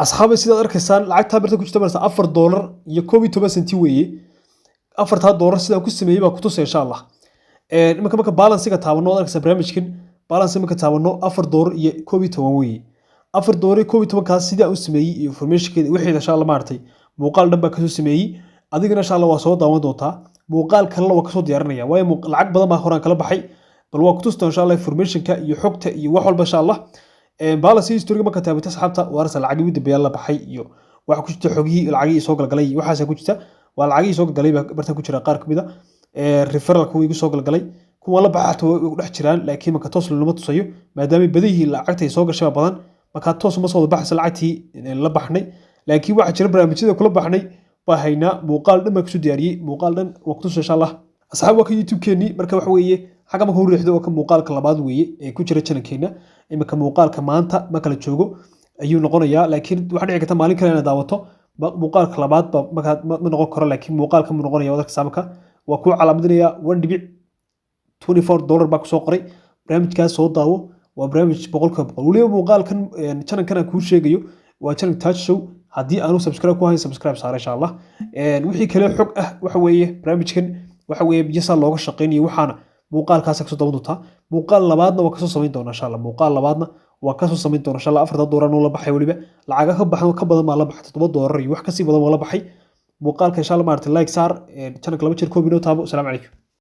Asxaabay, sidaad arkaysaan, lacagtaa barta ku jirta marsa $4.11 weeye. 4-taa doolar sidaan ku sameeyey baa kutusaya, insha Allah. Iminka marka balance-iga taabano, waad arkaysaa barnaamijkan balance marka taabano, $4.11 weeye. 4 doolar iyo 11-kaas sidii aan u sameeyey iyo informationkeeda wixii, insha Allah, maaragtay, muuqaal dhan baa kasoo sameeyey. Adigana, insha Allah, waa soo daawan doontaa. Muuqaal kalena waa kasoo diyaarinaya, waayo lacag badan baa horaan kala baxay. Bal waa kutusta, insha Allah, informationka iyo xogta iyo wax walba, insha Allah. Balance history marka taabato, asxaabta, waa arsa lacagii ugu dambeeya la baxay iyo waxa ku jirta, xogihii lacagihii soo galgalay iyo waxaasa ku jirta. Waa lacagihii soo galgalay baa bartan ku jira. Qaar kamid a referralka wuu igu soo galgalay, kuwa la baxa xataa way ku dhex jiraan, laakiin marka toos lama tusayo maadaama badan yihiin. Lacagta ay soo gashay baa badan, marka toos uma soo wada baxaysa lacagtii la baxnay. Laakiin waxaa jira barnaamijyada kula baxnay baa haynaa. Muuqaal dhan baa kusoo diyaariyey, muuqaal dhan waa kutusa, insha Allah. Asxaab, waa ka YouTube-keenii. Marka waxa weeye, xagga marka u riixdo, waa ka muuqaalka labaad weeye ee ku jira channelkeena. Iminka muuqaalka maanta ma kala joogo ayuu noqonayaa, laakiin waxaa dhici karta maalin kale inaad daawato. Muuqaalka labaad ba markaa ma noqon karo, laakiin muuqaalka mu noqonaya. Waad arkaysaa, marka waa kuu calaamadinaya, $1.24 baa kusoo qoray. Barnaamijkaas soo daawo, waa barnaamij 100%. Weliba muuqaalkan channelkan aan kuu sheegayo waa channel Touch Show. Haddii aanu subscribe ku hayn, subscribe saara, insha Allah. Wixii kale xog ah, waxa weeye barnaamijkan waxa weeye biyasaa looga shaqeynayo, waxaana muuqaalkaas kasoo daawan doontaa. Muuqaal labaadna waa kasoo samayn doonaa, insha Allah. Muuqaal labaadna waa kasoo samayn doonaa, insha Allah. 4-ta doolar noo la baxay, weliba lacaga ka baxan ka badan baa la baxay, $7 iyo wax kasii badan waa la baxay. Muuqaalka, insha Allah, maaragtay, like saar channelka, laba jeer koobi noo taabo. Asalaamu calaykum.